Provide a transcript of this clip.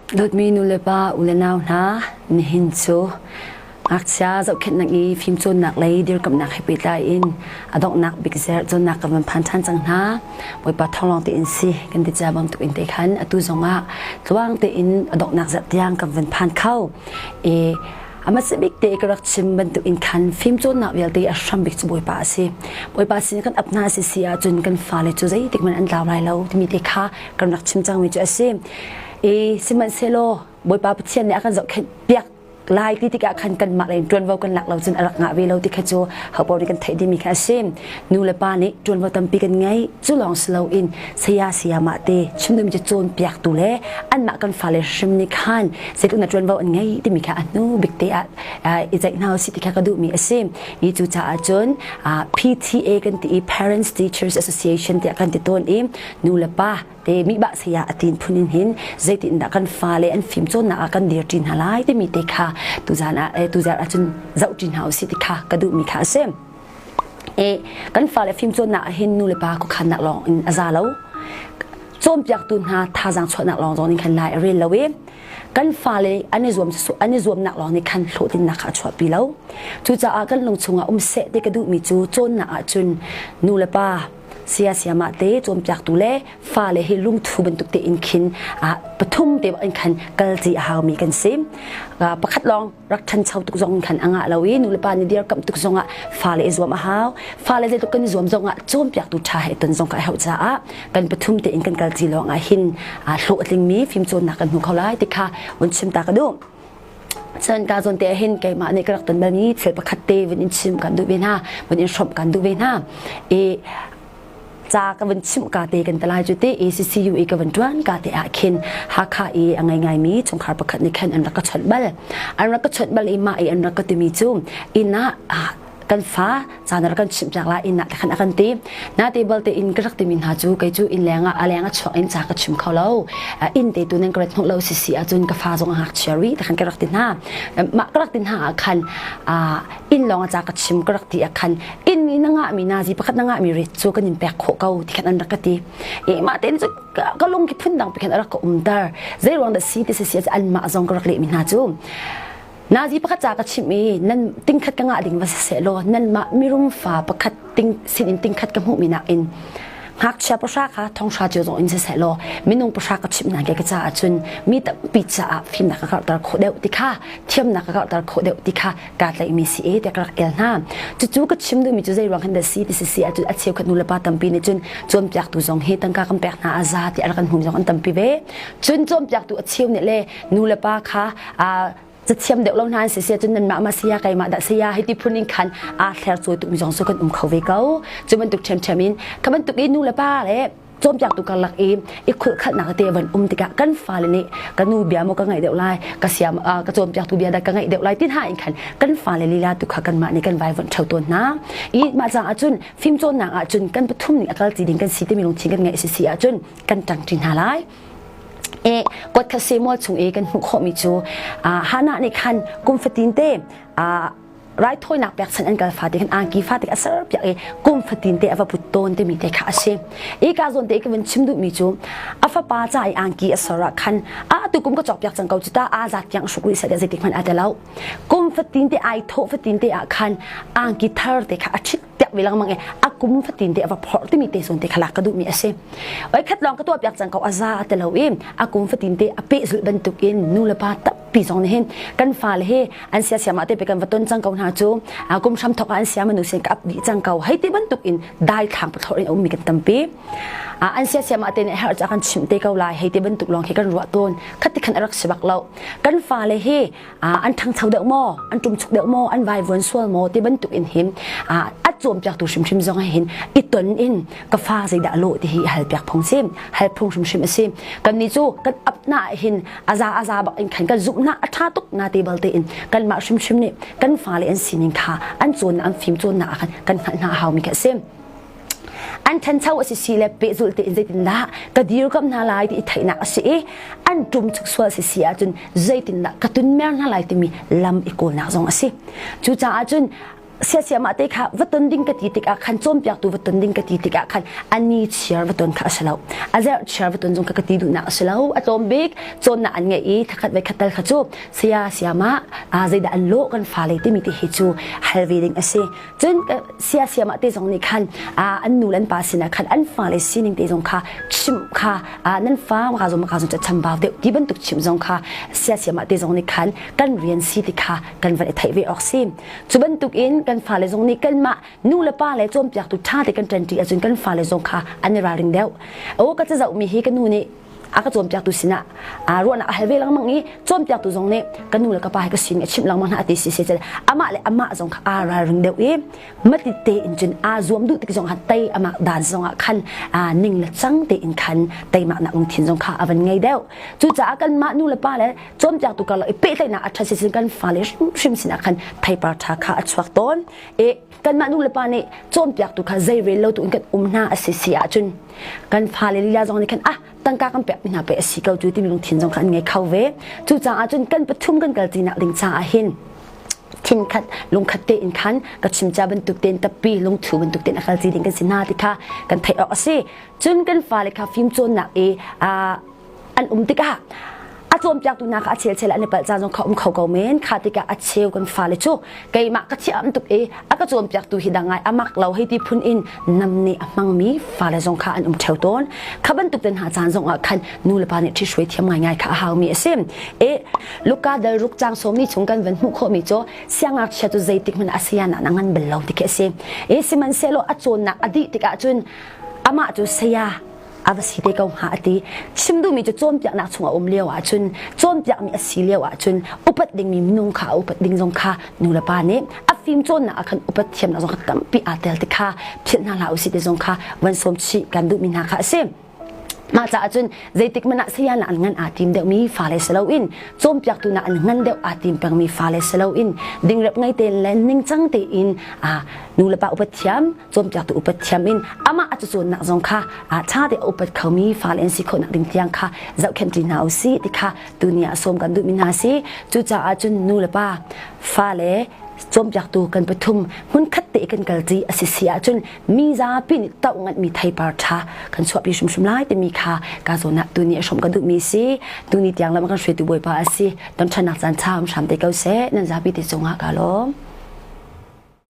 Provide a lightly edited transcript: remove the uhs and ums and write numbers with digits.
Dawtmi nulepa u le nau hna, nihin cu ngakchia zohkhenhnak i fimcawnnak lei dirkamhnak he pehtlai in a donghnak bik zerh cawnnak kan van phan ṭhan cang hna. Bawipa thawng tein si kan ti cia bantuk in te khan atu zongah tluang tein a donghnak zerh tiang kan van phan kho. I a hmasa bik te ka rak chim bantuk in khan fimcawnnak vialte a hram bik cu Bawipa a si. Bawipa sin kan ap hna si si ahcun kan fale cu zeitik hmanh an tlau lai lo timi te kha kan rak chim cangmi cu a si. I sihmanhsehlaw Bawipa Pathian nih a kan zohkhenh piak lai ti tikah khan kanmah lei in ṭuanvo kan lak lo cun a rak ngah ve lo ti kha cu hopaoh nih kan theih dihmi kha a si. Nu le pa nih ṭuanvo tampi kan ngei. Cu lawng si loin saya sayamah te chim duhmi cu cawnpiaktu le anmah kan fale hrim nih khan zeitluk na ṭuanvo an ngei timi kha a hnu bik te ah i ceih hna usih ti kha ka duhmi a si. I cucaah cun PTA kan ti i Parents Teachers Association tiah kan ti tawn i nu le pa te mihbah saya a tin phun in hin zeitin dah kan fale an fim cawnnak ah kan dir ṭi hna lai timi te kha tuzan ah tuzarh ahcun zoh ṭi hna usih ti kha ka duhmi kha a si. E kan fale fim cawnnak ah hin nu le pa khuakhannak lawng in a za lo. Cawnpiaktu hna thazaang chuahnak lawng zong nih khan lai a rel lo i kan fale an i zuam an i zuamnak lawng nih khan hlawhtlinnak kha a chuahpi lo. Cucaah kan lung chungah um seh ti ka duhmi cu cawnnak ahcun nu le pa saya sayamah te cawnpiaktu le fale hi lungthu bantuk tein khin pathum te in khan kal ci a haumi kan si. Pakhat lawng rak ṭhancho tuk zong khan a ngah lo i nulepa nih dirkamh tuk zongah fale i zuam a hau. Fale zeitluk kan i zuam zongah cawnpiaktu ṭha he ton zong ka hauh caah kan pathum tein kan kal ci lawng ah hin hlawh a tlingmi fimcawnnak kan hmu kho lai ti kha vun chim ta ka duh. Cun ka zawn te ah hin keimah nih ka rak ton balmi thil pakhat te vun in chim kan duh ve hna, vun in hrawmh kan duh ve hna. I ca ka vun chimh ka te kan talai cu te ACCU i ka vun tuan ka te ah khin Hakha i a ngai ngaimi chungkhar pakhat nih khan an rak ka chawnh bal. An rak ka chawnh bal i mah i an rak ka timi cu inn ah kan fa caan rak kan chimh piak lai inn ah khan a kan ti na te bal te in ka rak timi hna cu kei cu inn leng ah a leng a chuak in ca ka chim kho lo inn te tu nan ka rat hnok lo si si ahcun ka fa zong a ngakchia ri te khan ka rak ti hna mah ka rak ti hna ah khan inn lawng a ca ka chim ka rak ti ah khan inn ni na ngah mi nazi pakhat na ngah mi rit cu kan in pek khawh ko ti khan an rak ka ti e mah te cu ka lung ki phun dang pi khan a rak ka umter zei ruang dah si ti si si an mah zong ka rak leh mi hna cu Nazi pakhat ca ka chimh i nan tingkhat ka ngah ding va si seh law nanmah mirum fa pakhat ting sin in tingkhat ka hmuhmi nakin ngakchia pahra kha thonghra cio zong in si seh law minung pahra ka chimh hna ke ka caah cun mi tampi caah fimnak ka karhter khawh deuh ti kha thiamnak ka karhter khawh deuh ti kha kaa tlaihmi si e tiah ka rak el hna. Cucu ka chim duhmi cu zei ruang khan dah si ti si si ahcun a cheukhat nu le pa tampi nih cun cawnpiaktu zong hi tangka kan pek hna a za ti a rak kan hmu zong an tampi ve. Cun cawnpiaktu a cheu nih le nu le pa kha cathiam deuh lo hna an si sia cun nanmah ma saya keimah dah saya hei ti phun in khan aa thler cawi tuk mi zong cu kan um kho ve ko cu bantuk ṭhiamṭhiam in kha bantuk i nu le pa le cawnpiaktu karlak i i khulhkhalhnak te van um tikah kan fale nih ka nu bia maw ka ngaih deuh lai ka siam ka cawnpiaktu bia dah ka ngaih deuh lai ti hna in khan kan fale lila tu kha kanmah nih kan vai vonh ṭheo tawn hna i mah caah cun fimcawnnak ah cun kan pathum nih a kal ti ding kan si timi lungthin kan ngeih si si ahcun kan ṭangṭi hna lai E kuat Samuel chung i kan hmuh khawhmi cu Hannah nih khan kum fatin te raithawinak pekchanh an kal fate khan angki fate a ser piak i kum fatin te a va put tawn timi te kha a si. I ka zawn te ka vun chim duhmi cu a fapa ca i angki a ser ah khan a tu kum ka cawk piak cang ko cu ta a zat tiang hruk rih seh zeitik hmanh a ti lo. Kum fatin te ai thawh fatin te ah khan angki thar te kha a ṭhit piak ve lengmang i a kum fatin te a va phorh timi te zawn te kha lak ka duhmi a si. Oi khat lawng ka tuah piak cang ko a za a ti lo i a kum fatin te a pehzulh bantuk in nu le pa tampi zong nih hin kan fale hi an sia siam ah te pe kan va ton cang ko hna cu kum hram thok ah an siam nu sin ka ap dih cang ko hei ti bantuk in dai thlang pathlor in a ummi kan tampi an sia siam ah te nih herh ca kan chimh te ko lai hei ti bantuk lawng khi kan ruah tawn khat ti khan a rak si bak lo kan fale hi an ṭhangcho deuh maw an ṭumchuk deuh maw an vaivuan sual maw ti bantuk in hin a cawnpiaktu hrimhrim zong hin i ton in ka fa zeidah lawh ti hi hal piak phung si hal phung hrimhrim a si kannih cu kan ap na hin aza aza bak in khan kan zumh na a ṭha tuk na te bal te in kanmah hrimhrim nih kan fale an sining kha an cawn an fim cawnnak ah khan kan hngalh hna a haumi kha a si an ṭhancho a si si le pehzulh tein zeitindah ka dirkamh hna lai ti i theihnak a si i an ṭum chuk sual si si ahcun zeitindah ka tunmer hna lai timi lam i kawlnak zong a si. Cucaah cun Siasiamah te kha va ton ding ka ti tikah khan cawnpiaktu va ton ding ka ti tikah khan ani chiar va ton kha a si lo. A zerh chiar va ton zong kha ka ti duhnak a si lo. A tlawm bik cawnnak an ngeih i thakhat ve khat tal kha cu saya siamah zeidah an lawh kan fale timi te hi cu hal ve ding a si. Cun sia siamah te zong nih khan an nu le an pa sinah khan an fale sining te zong kha chimh kha nan fa maka zong maka zong chambau deuh ti bantuk chimh zong kha sia siamah te zong nih khan kan rian si ti kha kan van i theih ve awk si. Cu bantuk in kan fale zong nih kanmah nu le pa le cawnpiaktu ṭha te kan ṭanṭi ahcun kan fale zong kha an i ralring deuh. Aw ka cazohmi hi ka nu nih a ka cawnpiaktu sinah ruahnak a hal ve lengmang i cawnpiaktu zong nih ka nu le ka pa hi ka sin a chimh lengmang hna a ti si si amah le amah zong kha aa ralring deuh i mati tein cun aa zuam duh tik zong ah tei amah dan zong ah khan ning le cang tein khan teimaknak lungthin zong kha a van ngei deuh. Cucaah kanmah nu le pa le cawnpiaktu karlak i pehtlaihnak a ṭhat si cun kan fale hrimhrim sinah khan theipar ṭha kha a chuak tawn. I kanmah nu le pa nih cawnpiaktu kha zei rel lo tu in kan um hna a si si ahcun kan fale lila zong nih khan ah tangka kan pek mi hna pe a si ko cu timi lungthin zong kha an ngei kho ve. Cucaah cun kan pathum kan kal tinak ding caah hin thinkhat lungkhat tein khan ka chim ca bantuk tein tappi lungthu bantuk tein a kal ti ding kan si hna ti kha kan theih awk a si. Cun kan fale kha fimcawnnak i an um tikah a cawnpiaktu hna kha a chelchel an i palh caan zong kha um kho ko men. Kha tikah a cheu kan fale cu keimah ka thiam tuk i a ka cawnpiaktu hi dang ngai a mak lo hei ti phun in nam nih a hmangmi fale zong kha an um ṭheo tawn. Kha bantuk ten hna caan zong ah khan nu le pa nih ṭhithruai thiam ngaingai kha a haumi a si. E Luka dal ruk caang sawmli chung kan van hmuh khawhmi cu siangngakchia cu zeitik hmanh a saya nak na ngan bal lo ti khi a si. E sihmanhsehlaw a cawnnak a dih tikah cun amah cu saya a va si te ko hnga a ti. Chim duhmi cu cawnpiaknak chung a um lio ahcun cawnpiakmi a si lio ahcun upat dingmi minung kha a upat ding zong kha nu le pa nih a fim cawnnak ah khan upat thiamnak zong kha tampi aa tel ti kha philh hna hlah usih ti zong kha van sawm chih kan duhmi hna kha a si. Mah caah cun zeitik hmanh ah saya nak an ngan aa tim deuhmi fale si loin cawnpiaktu nak an ngan deuh aa tim pengmi fale si loin dingrep ngei tein le ningcang tein nu le pa upat thiam cawnpiaktu upat thiam in amah a cacawnnak zong kha ṭha te a upat khomi fale an si khawhnak ding tiang kha zohkhenh ṭi hna u sih ti kha tuni ah sawm kan duhmi hna si. Cucaah cun nu le pa fale cawnpiaktu kan pathum hmunkhat te kan kalṭi a si si ahcun mi zapi nih toh nganhmi theipar ṭha kan chuahpi hrimhrim lai timi kha ka zawn ah tuni a hrawm ka duhmi si. Tuni tiang lam a kan hruaitu Bawipa a si. Ton ṭhannak caan ṭha um hram te ko seh. Nan zapi te cungah ka lawm.